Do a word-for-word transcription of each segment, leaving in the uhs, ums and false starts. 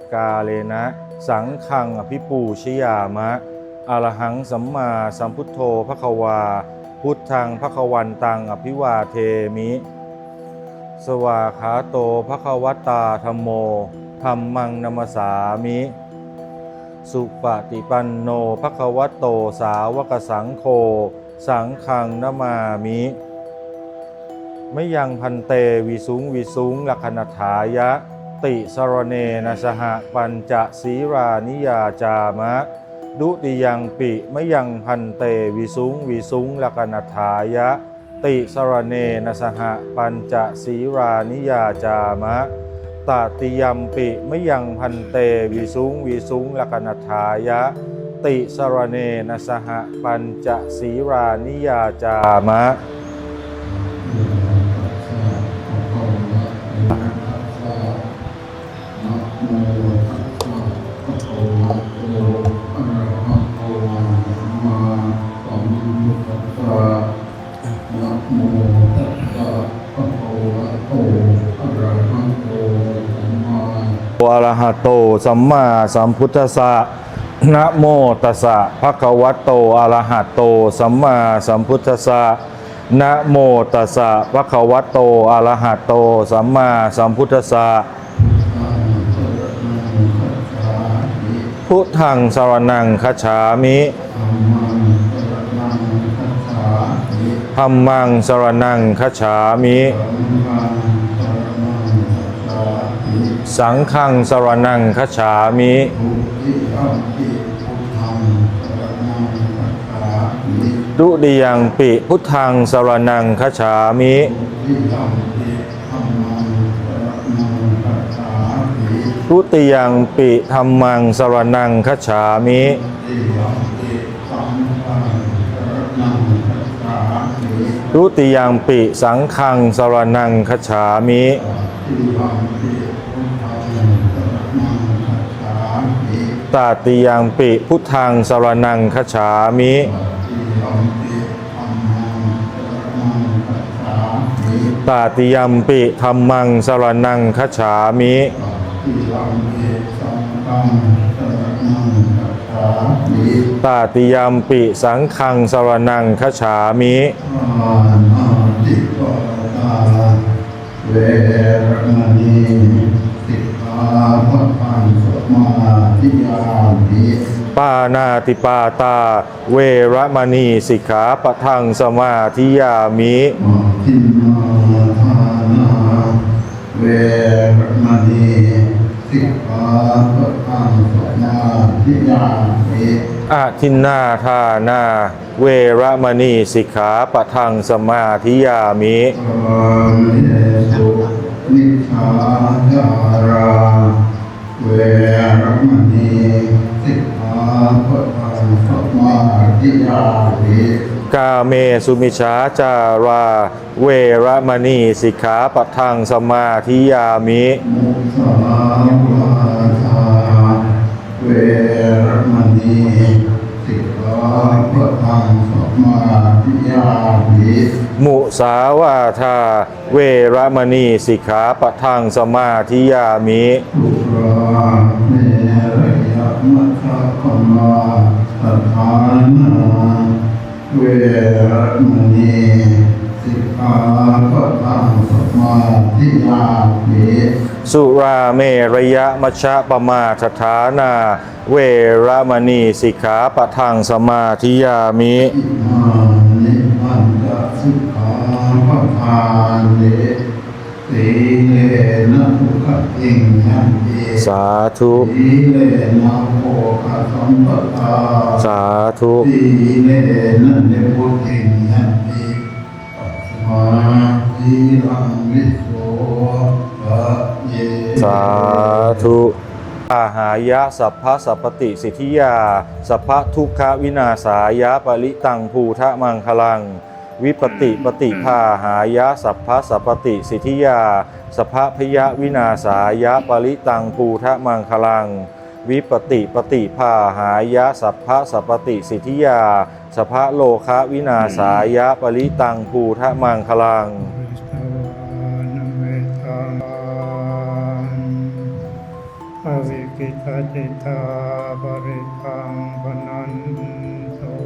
kālena saṅghaṃ abhipūjayāma. Arahaṃ sammāsambuddho bhagavā, buddhaṃ bhagavantaṃ abhivādemi. Svākkhāto bhagavatā dhammo, dhammaṃ namassāmi. Supaṭipanno bhagavato sāvakasaṅgho, saṅghaṃ namāmi. Mayaṃ bhante visuṃ visuṃ rakkhaṇatthāya tisaraṇena saha pañca sīlāni yācāma. Dutiyampi mayaṃ bhante visuṃ visuṃ rakkhaṇatthāya tisaraṇena saha pañca sīlāni yācāma. Tatiyampi mayaṃ bhante visuṃ visuṃ rakkhaṇatthāya tisaraṇena saha pañca sīlāni yācāma. Namo tassa bhagavato arahato sammāsambuddhassa. Namo tassa bhagavato arahato sammā arahato sammāsambuddhassa. Namo tassa bhagavato arahato sammāsambuddhassa. Namo tassa bhagavato arahato sammāsambuddhassa. Buddhaṃ saraṇaṃ gacchāmi. Dhammaṃ saraṇaṃ gacchāmi. Dhammaṃ saraṇaṃ gacchāmi. Saṅghaṃ saraṇaṃ gacchāmi. Saṅghaṃ saraṇaṃ gacchāmi. Dutiyampi buddhaṃ saraṇaṃ gacchāmi. Dutiyampi buddhaṃ saraṇaṃ gacchāmi. Dutiyampi dhammaṃ saraṇaṃ gacchāmi. Dutiyampi dhammaṃ saraṇaṃ gacchāmi. Dutiyampi saṅghaṃ saraṇaṃ gacchāmi. Dutiyampi saṅghaṃ saraṇaṃ gacchāmi. Tatiyampi buddhaṃ saraṇaṃ gacchāmi. Tatiyampi buddhaṃ saraṇaṃ gacchāmi. Tatiyampi dhammaṃ saraṇaṃ gacchāmi. Tatiyampi dhammaṃ saraṇaṃ gacchāmi. Tatiyampi saṅghaṃ saraṇaṃ gacchāmi. Tatiyampi saṅghaṃ saraṇaṃ gacchāmi. Pāṇātipātā veramaṇī sikkhāpadaṃ samādiyāmi. Pāṇātipātā veramaṇī sikkhāpadaṃ samādiyāmi. Adinnādānā veramaṇī sikkhāpadaṃ samādiyāmi. Adinnādānā veramaṇī sikkhāpadaṃ samādiyāmi. Kāmesu micchācārā veramaṇī sikkhāpadaṃ samādiyāmi. Kāmesu micchācārā veramaṇī sikkhāpadaṃ samādiyāmi. Musāvādā veramaṇī sikkhāpadaṃ samādiyāmi. Musāvādā veramaṇī sikkhāpadaṃ samādiyāmi. Surāmerayamajjapamādaṭṭhānā veramaṇī sikkhāpadaṃ samādiyāmi. Surāmerayamajjapamādaṭṭhānā veramaṇī sikkhāpadaṃ samādiyāmi. Imāni pañca sikkhāpadāni. Sīlena sugatiṃ yanti. Sādhu. Sīlena bhogasampadā. Sādhu. Sīlena nibbutiṃ yanti. Tasmā sīlaṃ visodhaye. Sādhu. Pahāya sabbasampattisiddhiyā, sabbadukkhavināsāya parittaṃ brūtha maṅgalaṃ. Vipattipaṭibāhāya sabbasampattisiddhiyā, sabbabhayavināsāya parittaṃ brūtha maṅgalaṃ. Vipattipaṭibāhāya sabbasampattisiddhiyā, sabbarogavināsāya parittaṃ brūtha maṅgalaṃ. Kittacittāparittaṃ bhaṇantu.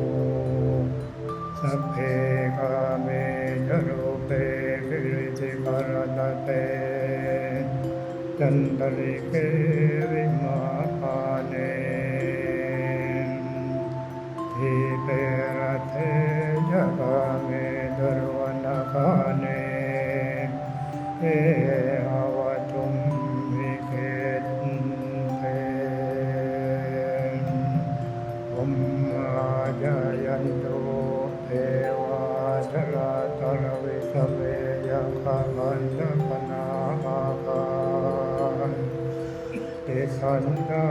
Sabbe kāme ca rūpe girisikharataṭe cantalikkhe vimāne, dīpe raṭṭhe ca gāme taruvanagahane gehavatthumhi khette, bhummā cāyantu devā jalathalavisame yakkhagandhabbanāgā, tiṭṭhantā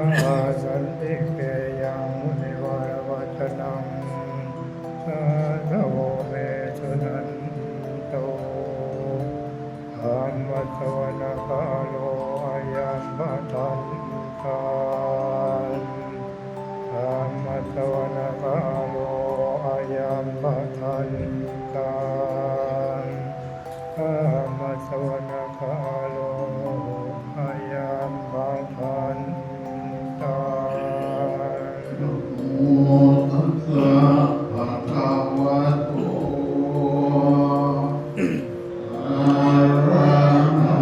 santike yaṃ munivaravacanaṃ sādhavo me suṇantu. Dhammassavanakālo ayambhadantā. Dhammassavanakālo ayambhadantā. Dhammassavanakālo ayambhadantā. Namo tassa bhagavato arahato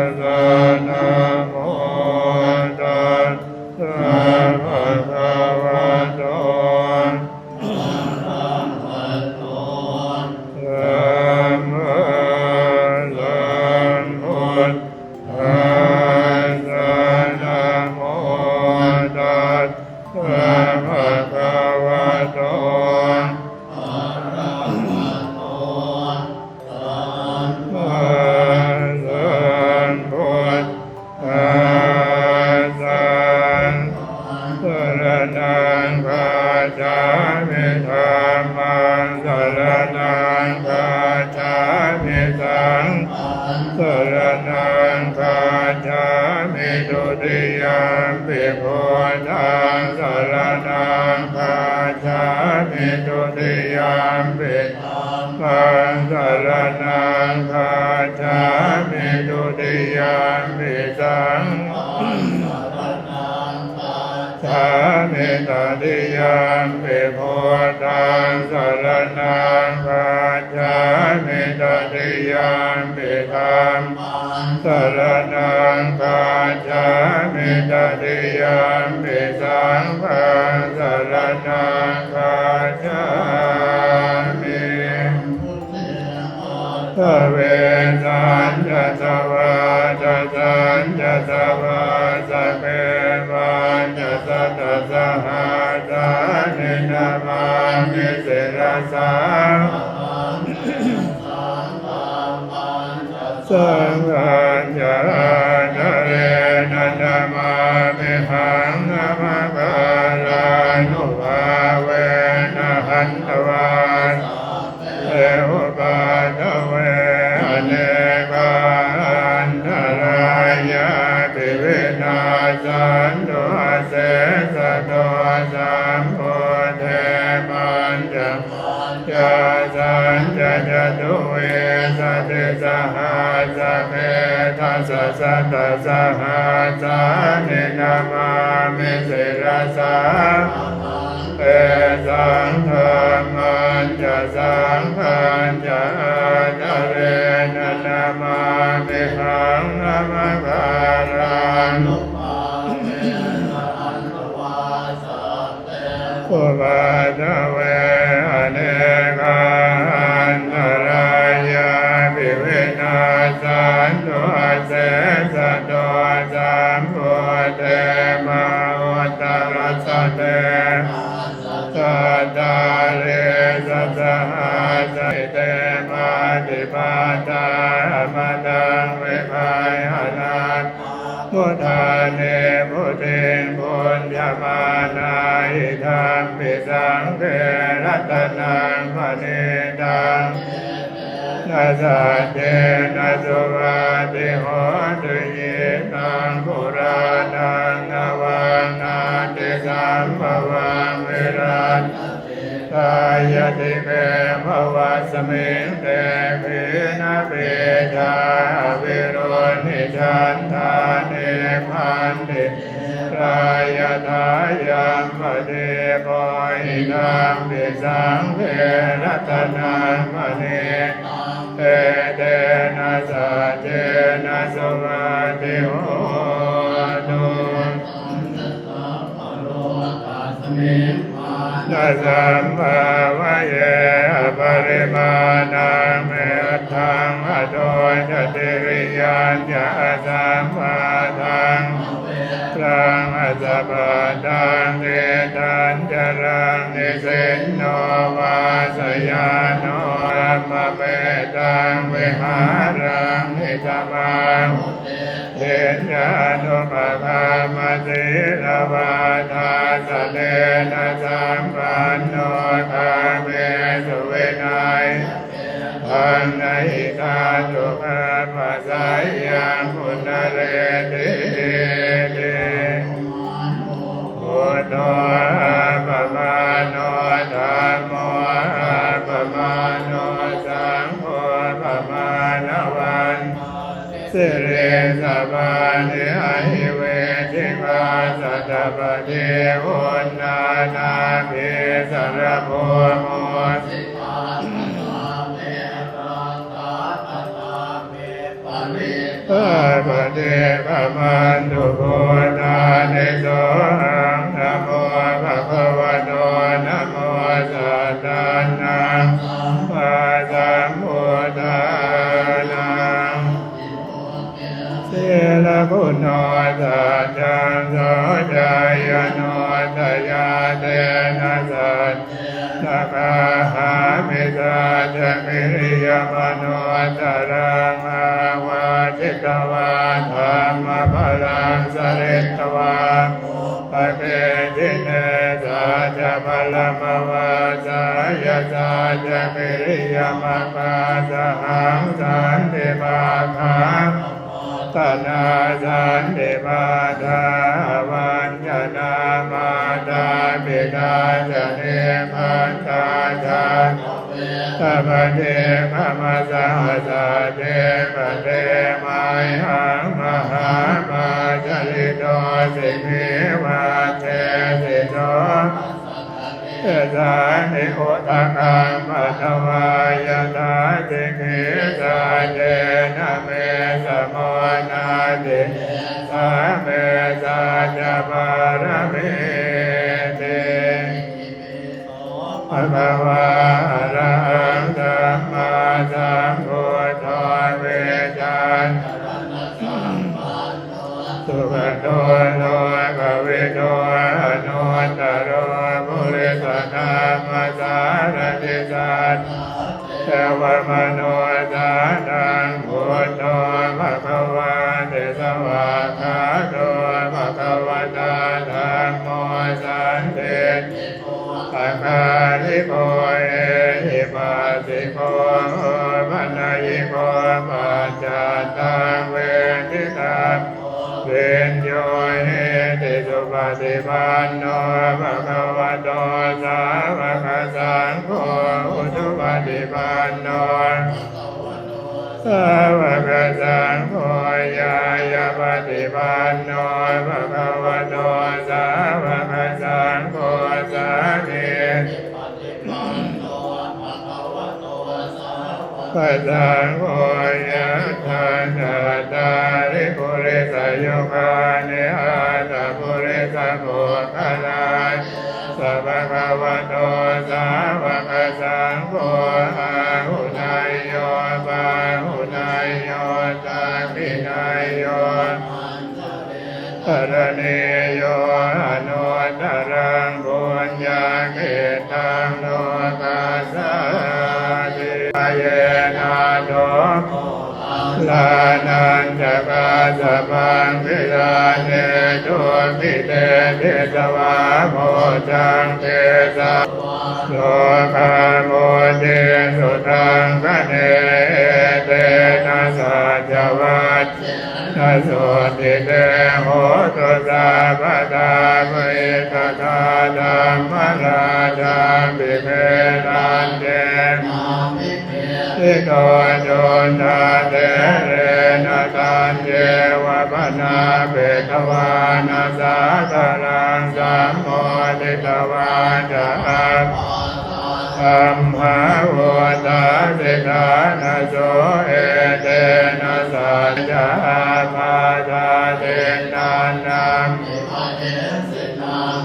sammāsambuddhassa. Namo tassa bhagavato arahato sammāsambuddhassa. Namo tassa bhagavato arahato sammāsambuddhassa. Saraṇaṃ gacchāmi. Dhammaṃ saraṇaṃ gacchāmi. Saṅghaṃ saraṇaṃ gacchāmi. Dutiyampi buddhaṃ saraṇaṃ gacchāmi. Dutiyampi dhammaṃ saraṇaṃ gacchāmi. Dutiyampi saṅghaṃ saraṇaṃ gacchāmi. Tatiyampi buddhaṃ saraṇaṃ gacchāmi. Tatiyampi dhammaṃ saraṇaṃ gacchāmi. Tatiyampi saṅghaṃ saraṇaṃ gacchāmi. Aṭṭhavīsañca dvādasañca sahassake pañcasatasahassāni namāmi sirasā. Saṅghañca ādarena namāmihaṃ. Namakārānubhāvena hantvā sabbe upaddave, anekā antarāyāpi vinassantu asesato. Sambuddhe pañca pañcasatasahassake dasasatasahassāni namāmi sirasā. Tesaṃ dhammañca saṅghañca ādarena namāmihaṃ. Namakārānu upaddave, anekā antarāyāpi vinassantu asesato. Sambuddhe mahuttarasate sattarisasahassake te matipatthā amataṃ vigayha, mudhā nibbutiṃ bhuñjamānā idampi saṅghe ratanaṃ paṇītaṃ, etena saccena suvatthi hotu. Khīṇaṃ purāṇaṃ navaṃ natthi sambhavaṃ, virattacittāyatike bhavassa Miṃ te khīṇabījā avirūḷhichandā nibbanti dhīrā yathāyampadīpo idampi saṅghe ratanaṃ paṇītaṃ etena saccena suvatthi hotu. Sambhāvaye aparimāṇaṃ metthaṃ adho ca tiriyañca asambādhaṃ averaṃ asapattaṃ tiṭṭhañcaraṃ nisinno vā sayāno brahmametaṃ vihāraṃ idhamāhu. Diṭṭhiñca anupagamma sīlavā dassanena sampanno kāmesu vineyya gedhaṃ na hi jātu gabbhaseyyaṃ punaretīti. Buddho appamāṇo dhammo appamāṇo saṅgho pamāṇavan siriṃsapāni ahi vicchikā satapadī uṇṇānābhī sarabū mūsikā sadā me rakkhā sadā me parittā paṭikkamantu bhūtāni sohaṃ namo bhagavato namo sattannaṃ sammāsambuddhānaṃ. Sīlaguṇo saccaṃ soceyyanuddayā tena saccena kāhāmi saccakiriyamanuttaraṃ. Āvajjitvā dhammabalaṃ saritvā pubbake jine saccabalamavassāya saccakiriyamakāsahaṃ. Santipakkhapatthanā santipattā avañcanā mātāpitā ca nikkhantā jāta vesapaṭikkama. Saha sacce kate mayhaṃ mahāpajjalito sikhī vattesi so kesāni udakaṃ patvā yathā sikhī. Saccena me samo natthi esā me saccapāramīti. Bhagavā arahaṃ sammāsambuddho vijjācaraṇasampanno sugato lokavidū anuttaro purisadammasārathi satthā devamanussānaṃ buddho bhagavāti. Svākkhāto bhagavatā dhammo sandiṭṭhiko akāliko ehipassiko opanayiko paccattaṃ veditabbo viññūhīti. Supaṭipanno bhagavato sāvakasaṅgho ujupaṭipanno sāvakasaṅgho ñāyapaṭipanno bhagavato sāvakasaṅgho sāmī kasaṅgho yattha cattāri purisayugāni aṭṭha purisapuggalā esa bhagavato sāvakasaṅgho āhuneyyo pāhuneyyo dakkhiṇeyyo karaṇīyo anuttaraṃ puññakkhettaṃ lokassāti. Yena to moggallānañca kassapaṃ gilāne dukkhite disvā bojjhaṅge sabbā rogā mucciṃsu taṅkhaṇe. Etena saccavajje na sotthi te hotu sabbadā. Ikadā dhammarājāpi gelaññe Ṭhito Cundattherena taññeva bhaṇāpetvāna sādaraṃ sammoditvā ca ābādhā tamhā vuṭṭhāsi ṭhānaso. Etena saccavajjena ābādhā tiṇṇannampi mahesinaṃ,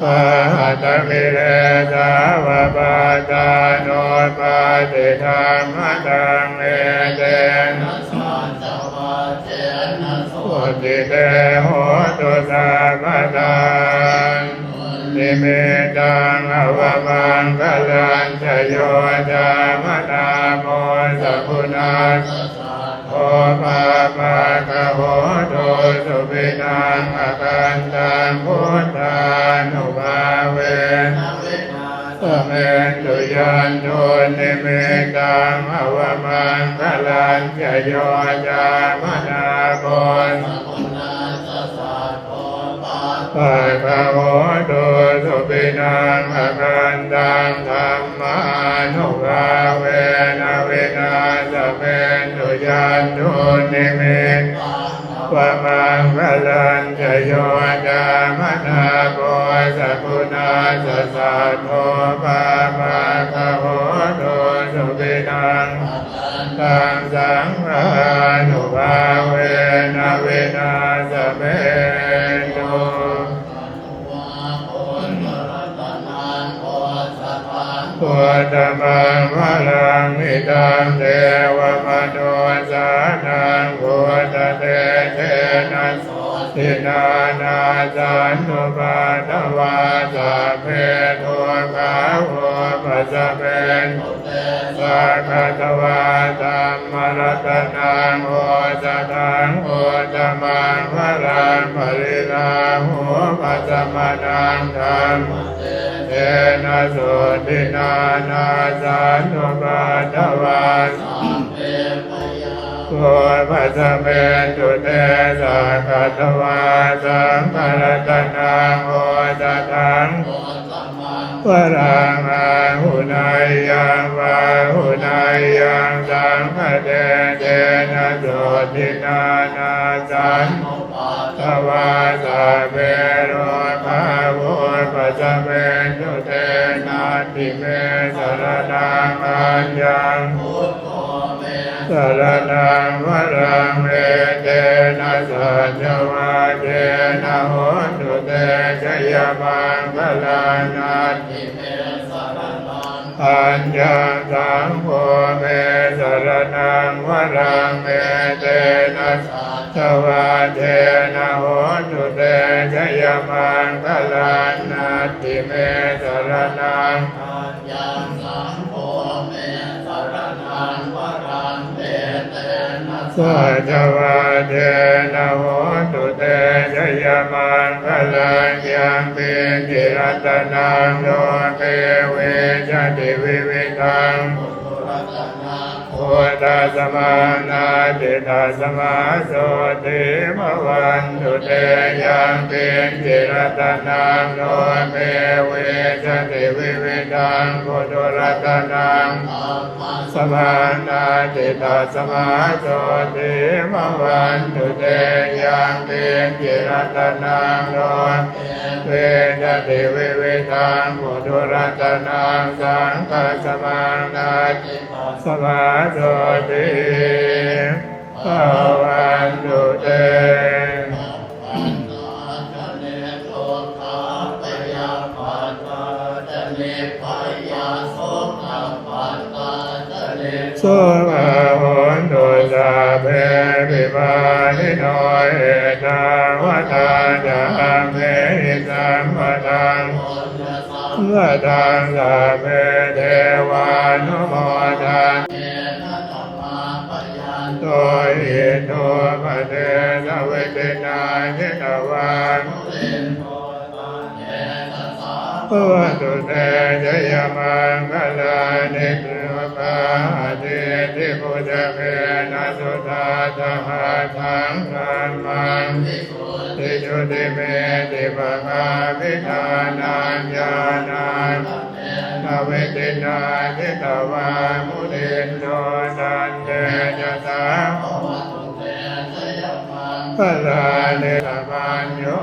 pahātabbo kilesā va pacchānuppattidhammataṃ. Etena saccavajjena sotthi te hotu sabbadā. Dunnimittaṃ avamaṅgalañca yo cāmanāpo sakuṇassa saddo pāpaggaho dussupinaṃ akantaṃ buddhānubhāvena vināsamentu. Yaṃdunnimittaṃ avamaṅgalañca yo cāmanāpo sakuṇassa saddo pāpaggaho dussupinaṃ akantaṃ dhammānubhāvena vināsamentu. Yaṃdunnimittaṃ avamaṅgalañca yo cāmanāpo sakuṇassa saddo pāpaggaho dussupinaṃ akantaṃ saṅghānubhāvena vināsamentu. Uttamaṃ varaṃ hitaṃ devamanussānaṃ buddhatejena sotthinā nassantupaddavā sabbe dukkhā vūpasamentu te. Sakkatvā dhammaratanaṃ osathaṃ uttamaṃ varaṃ pariḷāhūpasamanaṃ dhammatejena sotthinā nassantupaddavā sabbe bhayā vūpasamentu te. Sakkatvā saṅgharatanaṃ osathaṃ uttamaṃ varaṃ āhuneyyaṃ pāhuneyyaṃ saṅghatejena sotthinā nassantupaddavā sabbe rogā vūpasamentu te. Natthi me saraṇaṃ aññaṃ, buddho me saraṇaṃ varaṃ, etena saccavajjena hotu te jayamaṅgalaṃ. Natthi me saraṇaṃ aññaṃ, saṅgho me saraṇaṃ varaṃ, etena saccavajjena hotu te jayamaṅgalaṃ. Natthi me saraṇaṃ aññaṃ, saṅgho me saraṇaṃ varaṃ, etena saccavajjena hotu te jayamaṅgalaṃ. Yaṅkiñci ratanaṃ loke vijjati vividhaṃ puthu ratanaṃ puthu, tasmā natthi tasmā sotthī bhavantu te. Yaṅkiñci ratanaṃ loke vijjati vividhaṃ puthu ratanaṃ dhammasamaṃ natthi tasmā sotthī bhavantu te. Yaṅkiñci ratanaṃ loke vijjati vividhaṃ puthu ratanaṃ saṅghasamaṃ natthi tasmā sotthī bhavantu te. Sokā hontu sabbepi pāṇino. Ettāvatā ca amhehi sambhataṃ puññasampadaṃ sabbe devānumodanti iddhūpadesavidhinā jitavā bhavatu te jayamaṅgalāni. Duggāhadiṭṭhibhujagena sudaṭṭhahatthaṃ brahmaṃ visuddhijutimiddhibakābhidhānaṃ ñāṇāgadena vidhinā jitavā munindo tantejasā bhavatu te jayamaṅgalāni. Sabbañño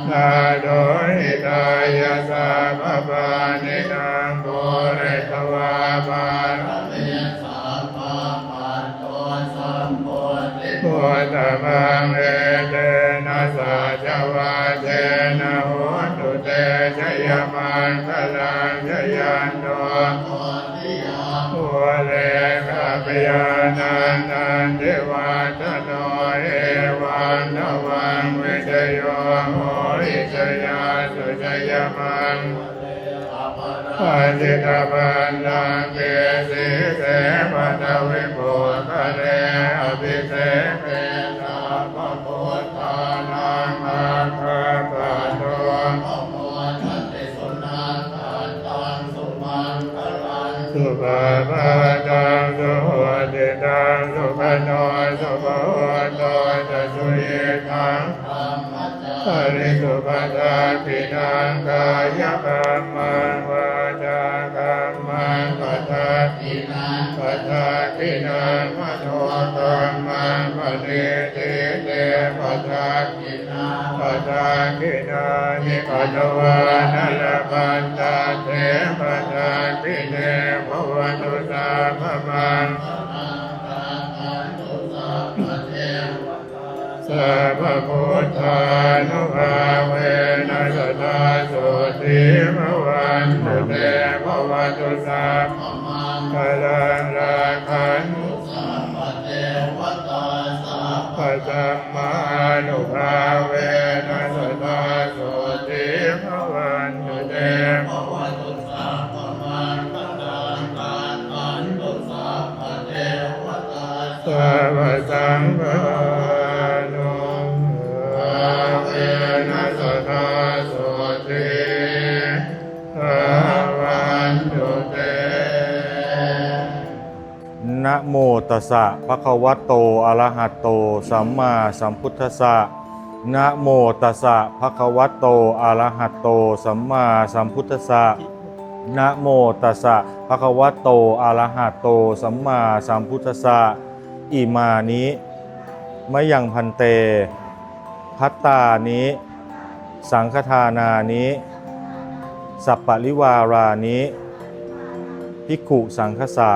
nātho hitāya sabbapāṇinaṃ pūretvā pāramī sabbā patto sambodhimuttamaṃ. Etena saccavajjena hotu te jayamaṅgalaṃ. Jayanto bodhiyā mūle sakyānaṃ nandivaḍḍhano evaṃ tvaṃ vijayo hohi jayassu jayamaṅgale aparājitapallaṅke sīse paṭhavipokkhare abhiseke sabbabuddhānaṃ aggappatto pamodati. Sunakkhattaṃ sumaṅgalaṃ supabhātaṃ suhuṭṭhitaṃ sukhaṇo sumuhutto ca suyiṭṭhaṃ brahmacārisu. Padakkhiṇaṃ kāyakammaṃ vācākammaṃ padakkhiṇaṃ padakkhiṇaṃ manokammaṃ paṇidhī te padakkhiṇā. Padakkhiṇāni katvāna labhantatthe padakkhiṇe. Bhavatu sabbamaṅgalaṃ rakkhantu sabbadevatā sabbabuddhānubhāvena sadā sotthī bhavantu te. Bhavatu sabbamaṅgalaṃ rakkhantu sabbadevatā sabbasaṅghānubhāvena sadā sotthī bhavantu te. Bhavatu sabbamaṅgalaṃ rakkhantu sabbadevatā sabbasaṅghānubhāvena sadā sotthī bhavantu te. Namo tassa bhagavato arahato sammāsambuddhassa. Namo tassa bhagavato arahato sammāsambuddhassa. Namo tassa bhagavato arahato sammāsambuddhassa. Imāni mayaṃ bhante bhattāni saṅghadānāni saparivārāni bhikkhusaṅghassa.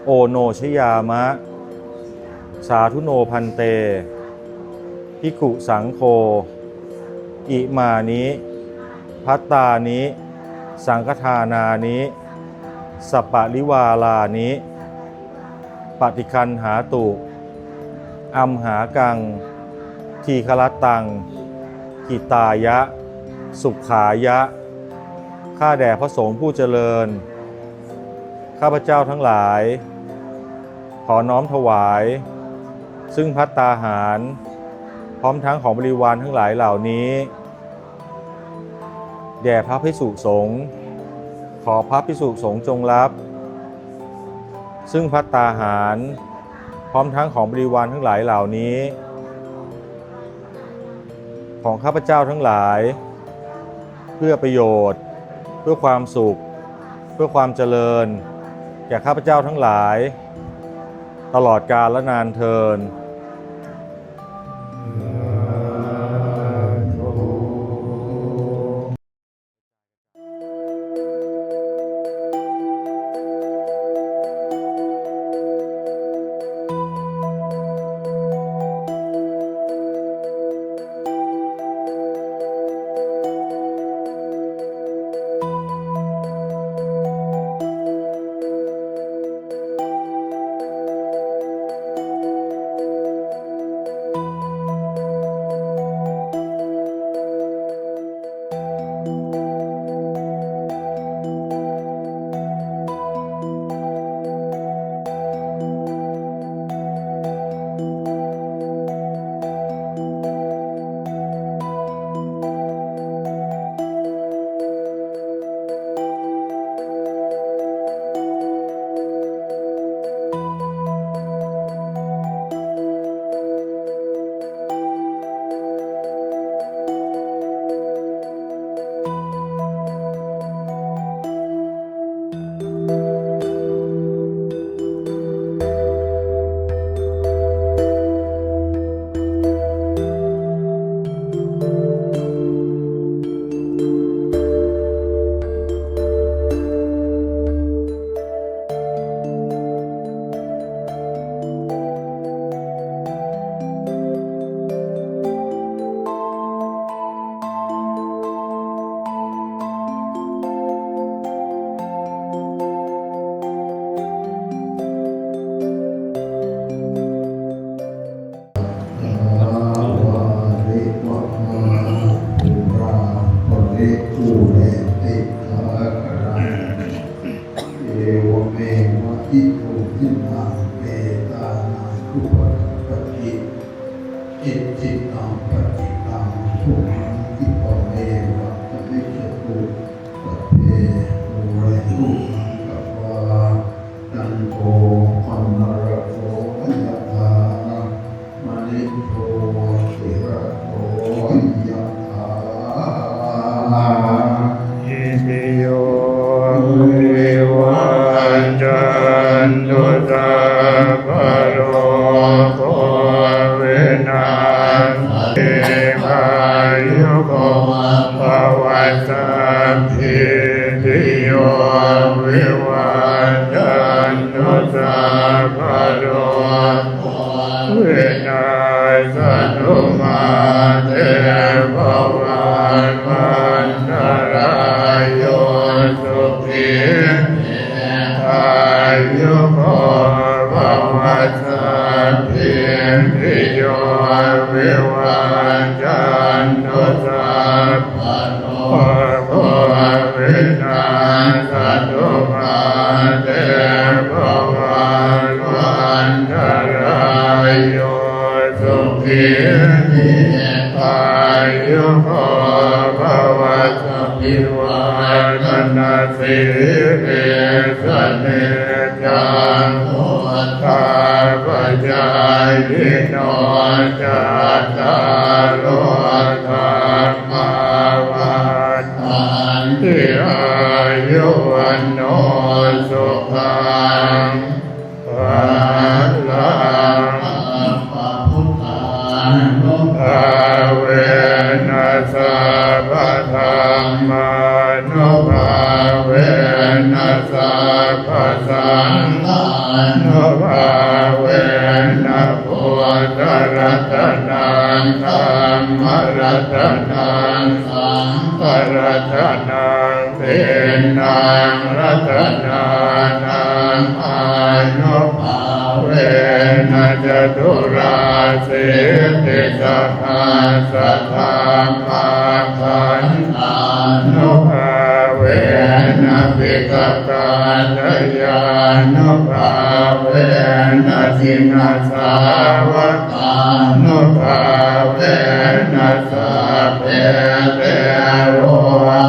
Oṇojayāma. Sādhu no bhante bhikkhusaṅgho. Imāni bhattāni saṅghadānāni saparivārāni paṭiggaṇhātu amhākaṃ dīgharattaṃ hitāya sukhāya. ข้าแต่พระสงฆ์ผู้เจริญ ข้าพเจ้าทั้งหลาย ขอน้อมถวาย ซึ่งภัตตาหาร พร้อมทั้งของบริวารทั้งหลายเหล่านี้ แด่พระภิกษุสงฆ์ ขอพระภิกษุสงฆ์จงรับ ซึ่งภัตตาหาร พร้อมทั้งของบริวารทั้งหลายเหล่านี้ ของข้าพเจ้าทั้งหลาย เพื่อประโยชน์ เพื่อความสุข เพื่อความเจริญ แก่ข้าพเจ้าทั้งหลาย ตลอดกาลและนานเทอญ pūreti sāgaraṃ. Evameva ito dinnaṃ petānaṃ upakappati. Icchitaṃ patthitaṃ tumhaṃ khippameva samijjhatu. Sabbe pūrentu saṅkappā cando paṇṇaraso yathā maṇi jotiraso yathā. Sabbītiyo vivajjantu sabbarogo vinassatu. Dīghāyuko bhava. Sabbītiyo vivajjantu sabbarogo vinassatu, mā te bhavatvantarāyo, sukhī dīghāyuko bhava. Sabbītiyo vivajjantu sabbarogo vinassatu, mā te bhavatvantarāyo, sukhī dīghāyuko bhava. Abhivādanasīlissa niccaṃ vuḍḍhāpacāyino, cattāro dhammā vaḍḍhanti: āyu vaṇṇo sukhaṃ balaṃ. Sabbabuddhānubhāvena sabbadhammānubhāvena sabbasaṅghānubhāvena buddharatanaṃ dhammaratanaṃ saṅgharatanaṃ tiṇṇaṃ ratanānaṃ ānubhāvena caturāsītisahassadhammakkhandhānubhāvena piṭakattayānubhāvena jinasāvaka ānubhāvena sabbe te rogā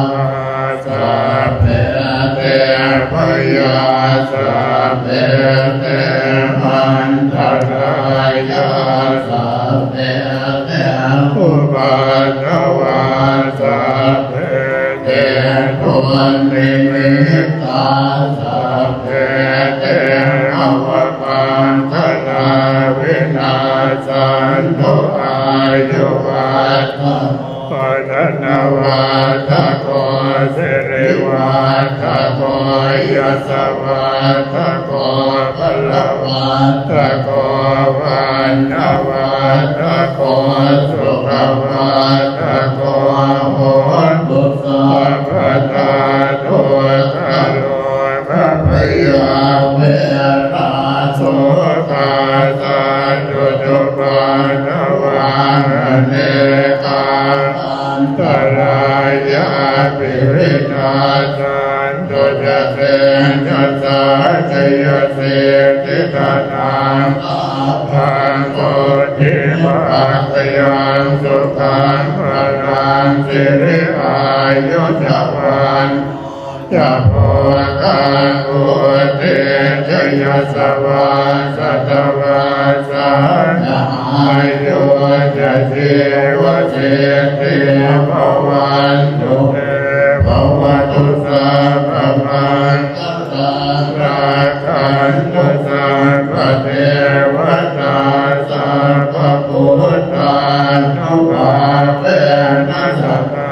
sabbe te bhayā sabbe te antarāyā sabbe te upaddavā sabbe te dunnimittā sabbe te avamaṅgalā vinassantu. Āyuvaḍḍhako dhanavaḍḍhako sirivaḍḍhako yasavaḍḍhako balavaḍḍhako vaṇṇavaḍḍhako sukhavaḍḍhako hotu sabbadā. Dukkharogabhayā verā sokā sattu cupaddavā anekā antarāyāpi vinassantu ca tejasā. Jayasiddhi dhanaṃ lābhaṃ sotthi bhāgyaṃ sukhaṃ balaṃ siri āyu ca vaṇṇo ca bhogaṃ vuḍḍhī ca yasavā satavassā ca āyū ca jīvasiddhī bhavantu te. Bhavatu sabbamaṅgalaṃ rakkhantu sabbadevatā sabbabuddhānubhāvena sadā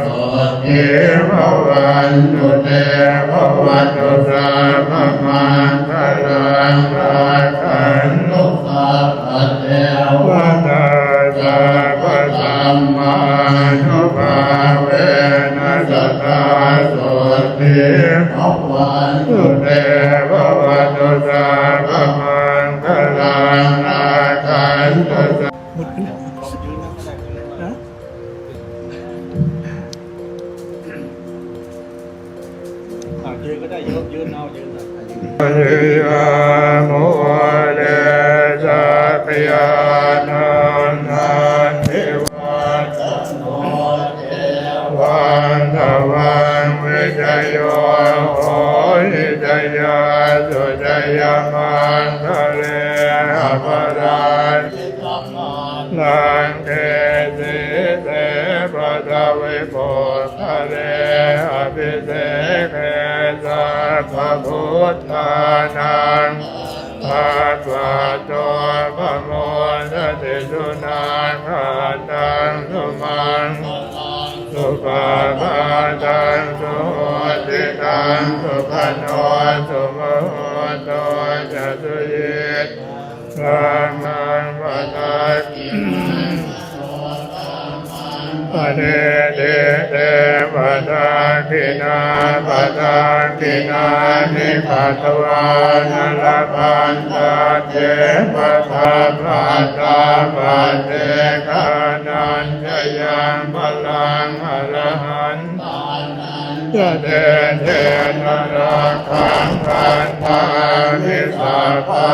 sotthī bhavantu te. Bhavatu sabbamaṅgalaṃ rakkhantu sabbadevatā sabbadhammānubhāvena sadā sotthī bhavantu te. Bhavatu sabbamaṅgalaṃ rakkhantu sabba หมดแล้ว ฮะ Jayamūle sakyānaṃ nandivaḍḍhano, evaṃ tvaṃ vijayo hohi, jayassu jayamaṅgale, aparājita maṅgalaṃ ke sīse paṭhavipokkhare, abhiseke sabbabuddhānaṃ, aggappatto pamodati. Sunakkhattaṃ sumaṅgalaṃ, supabhātaṃ suhuṭṭhitaṃ, sukhaṇo sumuhutto ca, suyiṭṭhaṃ brahmacārisu, padakkhiṇaṃ padakkhiṇaṃ, padakkhiṇe te padakkhiṇāni katvāna, labhantatthe padakkhiṇe. Paccekānañca yaṃ balaṃ, arahantānañca tejena, rakkhaṃ bandhāmi sabba